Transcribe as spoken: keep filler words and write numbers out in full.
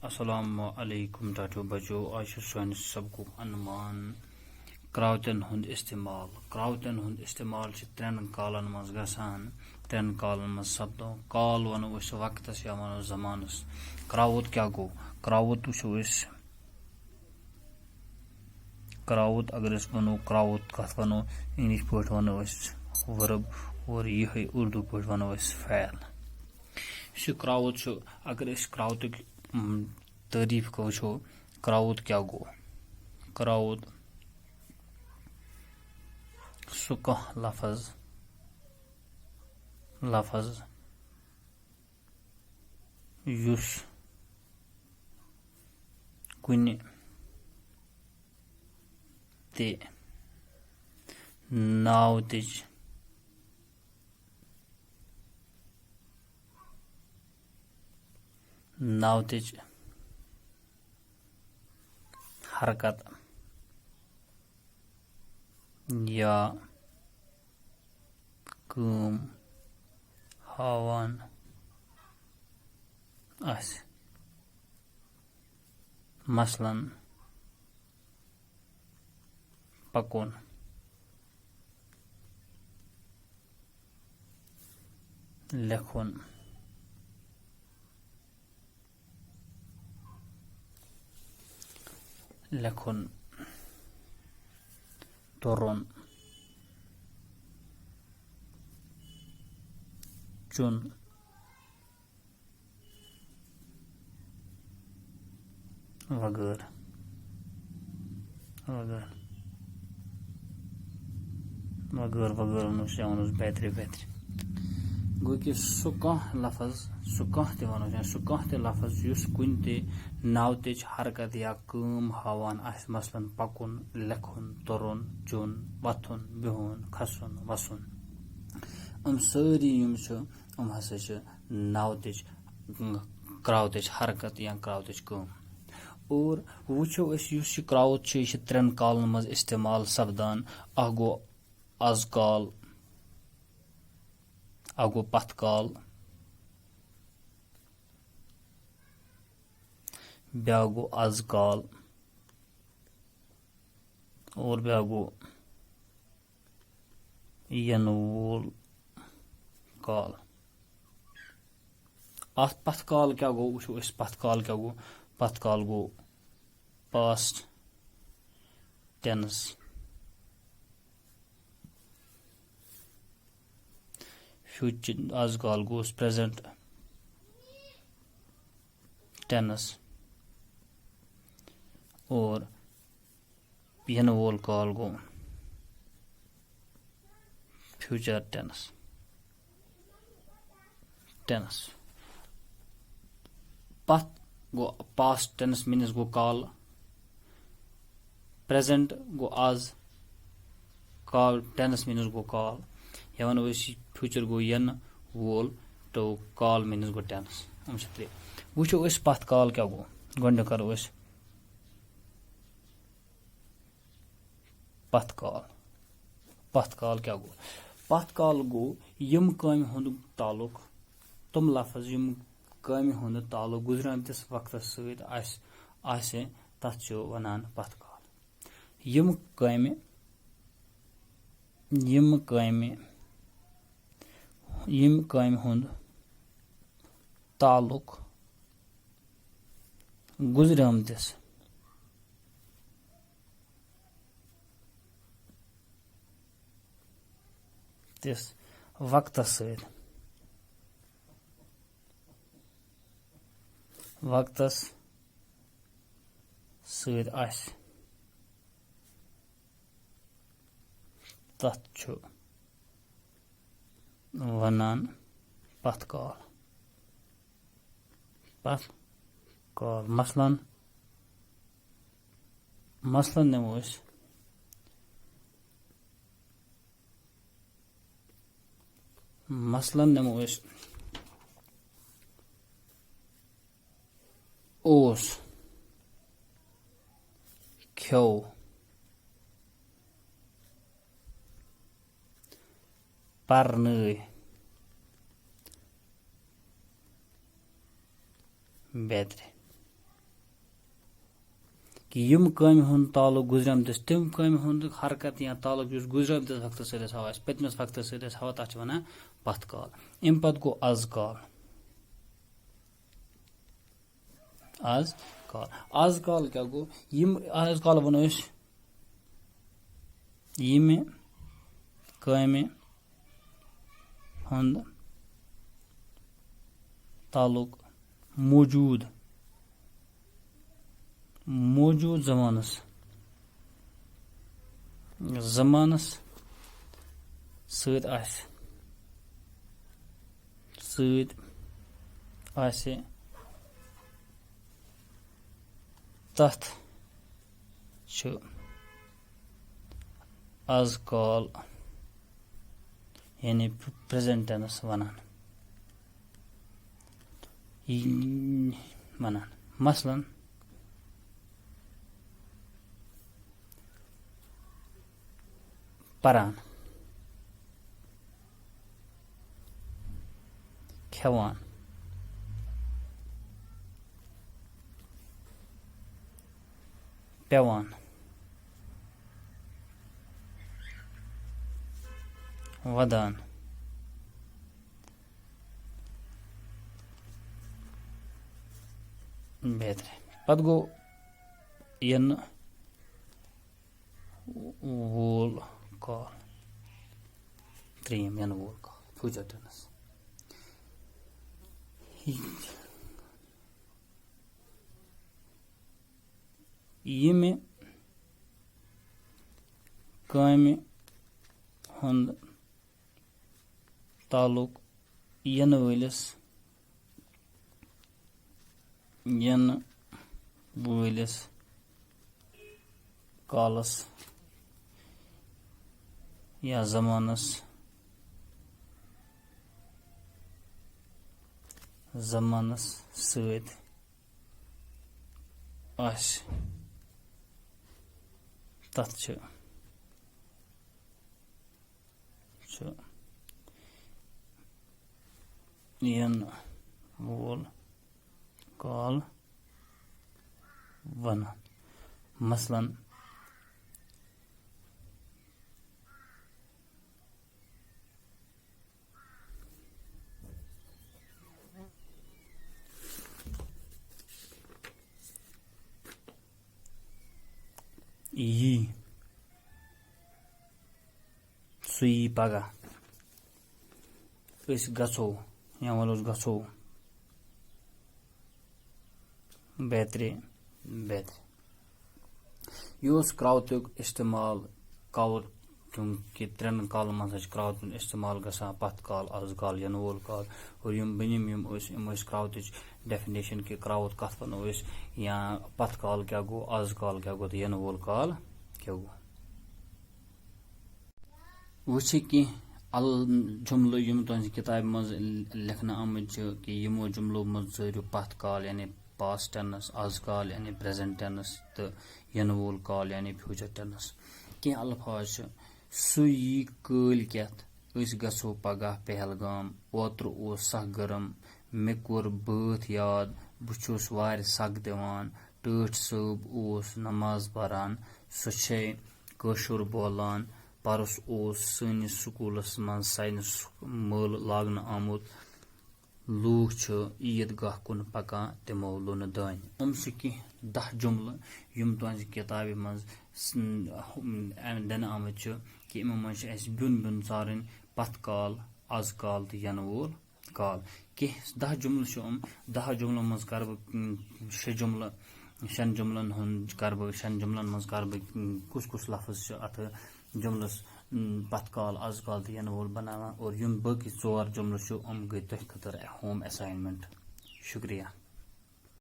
السلام علیکم ٹاٹھیو بچو، آز چھُ سٲنِس سبقُک عنوان کرٛاوتٮ۪ن ہُنٛد استعمال۔ کرٛاوتٮ۪ن ہُنٛد استعمال چھُ ترٛٮ۪ن کالن منٛز گژھان، ترٛٮ۪ن کالن منٛز سپدان۔ کال ونو أسۍ وقتس یا ونو زمانس۔ کرٛاوُت کیٛاہ گوٚو؟ کرٛاوُت وٕچھو أسۍ۔ کرٛاوُت اگر أسۍ ونو، کرٛاوُت کتھ ونو؟ انگلش پٲٹھۍ ونو أسۍ verb، اور یِہوٚے اردو پٲٹھۍ ونو أسۍ فعل۔ یُس یہِ کرٛاوُت چھُ، اگر أسۍ کرٛاوتٕکۍ، م، تعریٖف وٕچھو، کرٛاوُت کیٛاہ گوٚو؟ کرٛاوُت سُہ کانٛہہ لفظ، لفظ یُس کُنہِ تہِ ناوتٕچ، ناوتٕچ حرکت یا کٲم ہاوان آسہِ۔ مثلاً، پکُن، لیکھُن، لیکھُن، تُرُن، چیوٚن، وغٲرٕ، وغٲرٕ، وغٲرٕ، وغٲرٕ وَنو أسۍ، یا وَنو أسۍ بیترِ، بیترِ۔ گوٚو کہِ سُہ کانٛہہ لفظ، سُہ کانٛہہ تہِ وَنو أسۍ، یا سُہ کانٛہہ تہِ لفظ یُس کُنہِ تہِ ناوتٕچ حرکت یا کٲم ہاوان آسہِ، مثلاً پَکُن، لیکھُن، تُرُن، چیوٚن، وۄتھُن، بِہُن، کھسُن، وَسُن۔ یِم سٲری یِم چھِ، یِم ہسا چھِ ناوتٕچ، کرٛاوتٕچ حرکت یا کرٛاوتٕچ کٲم۔ اور وٕچھو أسۍ، یُس یہِ کرٛاوُت چھُ، یہِ چھُ ترٛٮ۪ن کالن منٛز استعمال سپدان۔ اکھ گوٚو از کال، اکھ گوٚو پتھ کال، بیٛاکھ گوٚو از کال، اور بیٛاکھ گوٚو یِنہٕ وول کال۔ اَتھ پتھ کال کیٛاہ گوٚو؟ وٕچھو أسۍ پتھ کال کیٛاہ گوٚو۔ پتھ کال گوٚو past tense۔ Future، از کال گوٚوس present tense۔ اور یِنہٕ وول کال گوٚو future tense، tense۔ پتھ گوٚو past tense means گوٚو کال، present گوٚو از، کال، tense means گوٚو کال۔ یا وَنو أسۍ future گوٚو یِنہٕ وول، تو کال means گوٚو tense۔ یِم چھِ ترٛےٚ۔ وٕچھو أسۍ پتھ کال کیٛاہ گوٚو۔ گۄڈٕنیُک کرو أسۍ پتھ کال۔ پتھ کال کیٛاہ گوٚو؟ پتھ کال گوٚو یِم کامہِ ہُنٛد تعلق، تِم لفظ یِم کامہِ ہُنٛد تعلق گُزریمتِس وقتس سۭتۍ آسہِ، آسہِ، تتھ چھِ ونان پتھ کال۔ یِم کامہِ، یِم کامہِ، یِم کامہِ ہُنٛد تعلق گُزریمتِس تِس وقتس سۭتۍ، وقتس سۭتۍ آسہِ، تتھ چھُ ونان پتھ کال۔ پتھ کال۔ مثلاً، مثلاً نِمو أسۍ، مثلاً نِمو أسۍ اوس، کھیوٚو، پرنٲے، بیترِ۔ کہِ یِم کامہِ ہُنٛد تعلق گُزریمتِس، تِم کامہِ ہُنٛد حرکت یا تعلق یُس گُزریمتِس وقتس سۭتۍ أسۍ ہاوان، اَسہِ پٔتمِس وقتس سۭتۍ أسۍ ہاوان، تَتھ چھِ وَنان پتھ کال۔ اَمہِ پتہٕ گوٚو از کال۔ از کال۔ از کال کیٛاہ گوٚو؟ یِم از کال وَنو أسۍ ییٚمہِ کامہِ ہُنٛد تعلق موجود، موجود زمانس، زمانس سۭتۍ آسہِ، سۭتۍ آسہِ، تتھ چھُ از کال، یعنی present tense ونان۔ یہِ ونان۔ مثلاً، پران، کھٮ۪وان، پٮ۪وان، وَدان۔ بہتر۔ پتہٕ گوٚو یِنہٕ وول کال۔ ترٛیٚیِم، یِنہٕ وول کال، future tense۔ ییٚمہِ کامہِ ہُنٛد تعلق یِنہٕ وٲلِس، یِنہٕ وٲلِس کالس یا زمانس، زمانس سۭتۍ آسہِ، تتھ چھِ، چھُ یِنہٕ وول کال ونان۔ مثلاً، یی، سُہ یی پگاہ۔ أسۍ گژھو، یا وَنو أسۍ گژھو۔ بیترِ، بیترِ۔ یہِ اوس کرٛاوتُک استعمال، کاوُر، چوٗنٛکہِ ترٛٮ۪ن کالَن منٛز حظ چھِ کرٛاوُت استعمال گژھان، پَتھ کال، آز کال، یِنہٕ وول کال۔ اور یِم بٔنِم یِم ٲسۍ، یِم ٲسۍ کرٛاوتٕچ definition، کہِ کرٛاوُت کَتھ وَنو أسۍ، یا پَتھ کال کیٛاہ گوٚو، آز کال کیٛاہ گوٚو تہٕ یِنہٕ وول کال کیٛاہ گوٚو۔ وۄنۍ چھِ کینٛہہ ال-، جملہٕ یِم تُہنٛزِ کِتابہِ منٛز لیکھنہٕ آمٕتۍ چھِ، کہِ یِمو جملو منٛز ژٲرِو پتھ کال، یعنی past tense، آز کال، یعنی present tense، تہٕ یِنہٕ وول کال، یعنی future tense۔ کینٛہہ الفاظ چھِ، سُہ یی کٲلۍ کٮ۪تھ، أسۍ گژھو پگاہ پہلگام، اوترٕ اوس سخ گرم، مےٚ کوٚر بٲتھ یاد، بہٕ چھُس وارِ سگ دِوان، ٹٲٹھۍ صٲب اوس نماز پران، سۄ چھے کٲشُر بولان۔ پرُس اوس سٲنِس سکوٗلس منٛز ساینس مٲلہٕ لاگنہٕ آمُت۔ لوٗکھ چھِ عیٖد گاہ کُن پکان، تِمو لوٚنہٕ دانہِ۔ یِم چھِ کینٛہہ دَہ جملہٕ یِم تُہنٛزِ کِتابہِ منٛز س-، ہُم، دِنہٕ آمٕتۍ چھِ، کہِ یِمو منٛز چھِ اَسہِ بیوٚن بیوٚن ژارٕنۍ، پتھ کال، از کال تہٕ یِنہٕ وول کال۔ کینٛہہ دَہ جملہٕ چھِ یِم، دَہ جملن منٛز کَرٕ بہٕ، م، شےٚ جملہٕ، شٮ۪ن جملن ہُنٛد کَرٕ بہٕ، شٮ۪ن جملن منٛز کَرٕ بہٕ، م، کُس کُس لفظ چھُ اَتھٕ جملس، م، پتھ کال، از کال تہٕ یِنہٕ وول بناوان، اور یِم باقٕے ژور جملہٕ چھِ، یِم گٔے تۄہہِ خٲطرٕ home assignment۔ شُکریہ۔